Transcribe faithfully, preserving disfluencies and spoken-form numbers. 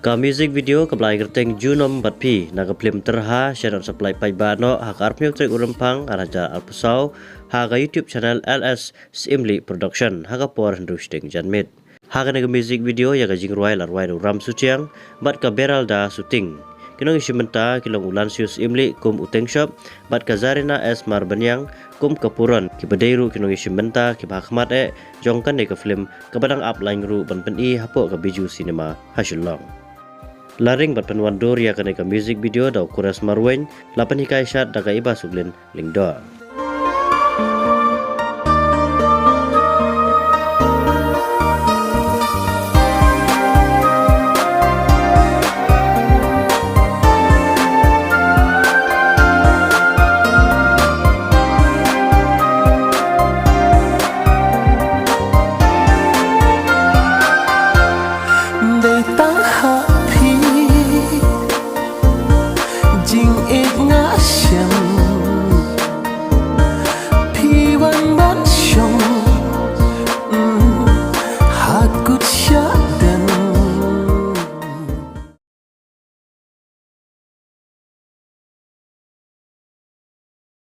Ka music video kaba la ai kyrteng Junom Bad Phi na ka phlim Tyrha shen sa pynlait paidbah noh ha ka arphew tarik u Rymphang ar hajar arphew saw ha ka YouTube channel L S Syiemlieh Production ha ka por hynriew shiteng janmiet. Ha kane ka music video ïa ka jingrwai la rwai da u Ram Suchiang bad ka Beralda Suting. Ki nongïashim bynta ki long u Lansius Syiemlieh kum u Tengshop bad ka Zarina S Marbaniang kum ka Puron, kiba dei ruh ki nongïashim bynta kiba ha khmat eh jong kane ka phlim kaba dang ap lain ruh ban pyni hapoh ka Bijou Cinema ha Shillong. La ring bad pynwandur ïa kane ka music video da u Kores Marwein, la pynhikai shad da ka Ibasuglin Lyngdoh.